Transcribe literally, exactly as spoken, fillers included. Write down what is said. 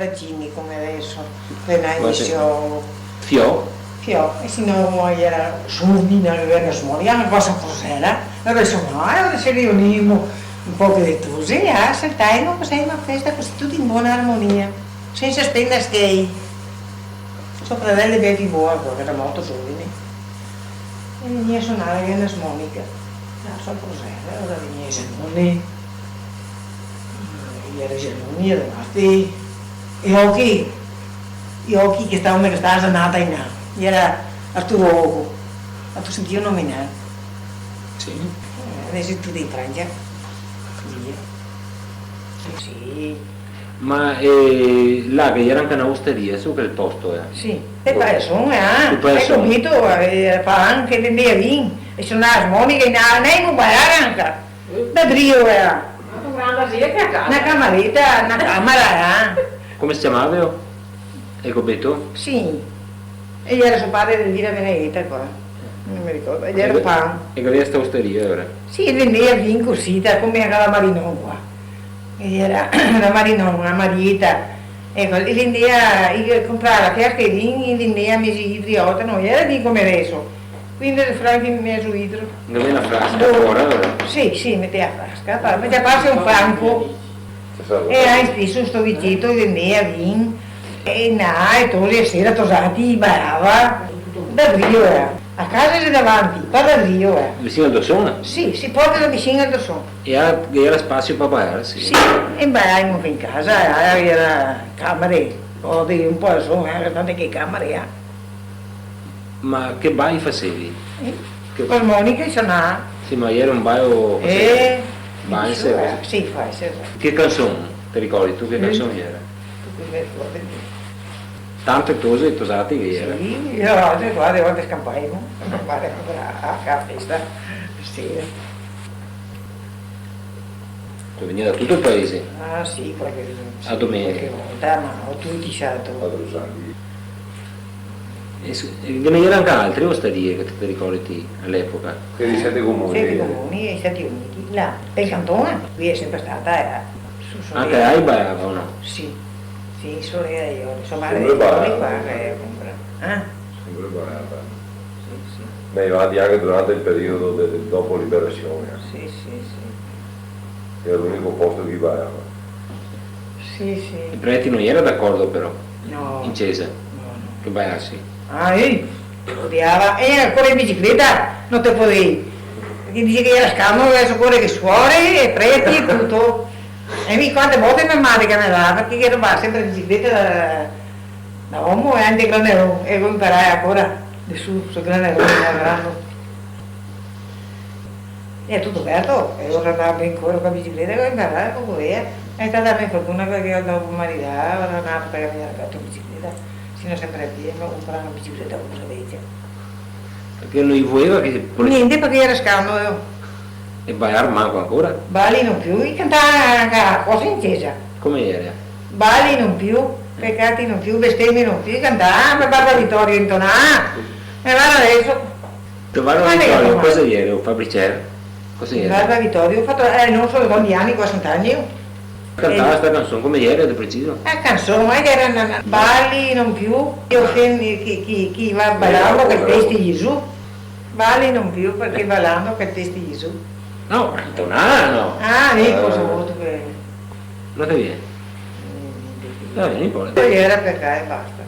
Era Jimmy, come deso, che ne ga... Fiò? Fiò, e se no, come gera surdina, che gera smonica, anca cosa cos'era, e deso no, e ora se riunimo un poco de tusi, e saltaimo, fasemo festa cusì, tuti in bona armonia, sensa spendar schei. So fradel de me fiol, che gera morto zovine, e vegnea a sonar, che gera na smonica, ah, so cos'era, e ora vegnea i zanoni. I gera i zanoni, i gera mati. E Ochi, e Ochi che stava, che stava zanata in là. I gera Arturo Oco. Ga sentìo nominar? Sì. Eh, deso xe tuto in Francia. Via. Sì. Ma, eh, là che gera anca na ostaria, su quel posto, eh? Sì. E paeson, eh? Che paeson? Eco, capìo, eh, fa anca, vendea vin, e sonava armonica, e na, na, no bailar anca. Da drio, eh. Ma che granda xe che casa? Na camareta, na camera, eh. Come se ciamava? El gobeto? Sì. E gera so pare de Elvira Benedeta qua. No me ricordo. E gera Pan. E che gavea sta ostaria, ora? Sì, el vendea vin cusì, da come a la Marinon qua. E gera la Marinon, la Marieta. Eco, e vendea, i comprava la fiasca de vin, e vendea mezi litri, oto, no gera vin come deso. Quindese franchi e mezo litro. Gavea na frasca fora, vero? Sì, sì, metea a frasca, fa-, metea farse un franco. E anca su sto viceto, vendea vin, e na, e tosi a sera tosati, balava. Da drio, eh. A casa xe davanti, qua da drio, eh. Vicin al Dosson? Sì, sì, proprio da vicin al Dosson. E a-, ghe gera spasio par balar, sì. Sì, e balaimo fin in casa, eh, gera camere, o de un po', insoma, gera tante che camere, eh. Ma che bai fasevi? Eh? Che... L'armonica, insoma. Sì, ma gera un bai o... Eh, valse, sì, sì, valse. Che canson, te ricordi ti, che canson gera? Tante tose, tosati che gera. Sì, e altre qua, de volte scanpaimo, scanpare a, a festa. Sì. Che vegnea da tuto el paese? Ah, sì, qualche, sì, qualche volta, ma no tuti, certo. Altro sangue. E se, e ghe ne gera anca altre ostarie che te, te ricordi ti, a l'epoca? Che i Sete Comuni. Sete Comuni, i Stati Uniti, là, pel canton, qui xe senpre stata, eh, su, su... Anca là i balava o no? Sì, sì, solo io, insoma, senpre balava qua, eh, compra. Eh? Senpre balava. Sì, sì. Beh, avanti anca durante el periodo de, de dopo liberasion. Sì, sì, sì. Gera l'unico posto che i balava. Sì, sì. I preti no gera d'acordo però? No. In cesa? No, no. Che balarse? Ah, eh, odiava. E ancora in bicicleta no te podevi. Parché dixe che gera scandoło, deso core che suore e preti e tuto. E mi quante volte me mare che me dava, parché ghe robava senpre in bicicleta da, da omo e anca Graneron, e go inparà ancora de su, su Graneron, da grando. E tuto verto, e ora ndava ben ancora co ła bicicleta, che go inparà, co voea. Xe stata ła me fortuna che go dopo maridà, ora na volta che me gera fato in bicicleta, se no senpre a pie, me go comprà na bicicleta co quela vecia. Parché no i voeva che... Gnente, parché gera scandoło. E balar manco ancora? Bali no più, i cantava anca cosa in cesa. Come gera? Bali no più, pecati no più, bestemi no più, i cantava, ah, me barba Vitorio intonava. E varda deso. Te varda Vitorio, cosa gera? Un fabricer? Cosa gera? Varda Vitorio, go fato, eh, no so, tanti ani, qua Sant'Agno. Cantava sta canson, come gera de preciso? La canson, eh, gera na, na, bali no più, i ofendi chi, chi, chi va balando che pesti Gesù. Bali no più, parché balando che pesti Gesù. No, intonava, no? Ah, eco, eh, cosa vuto che... No te vien? Mm, no, no importa. Poi gera par cae e basta.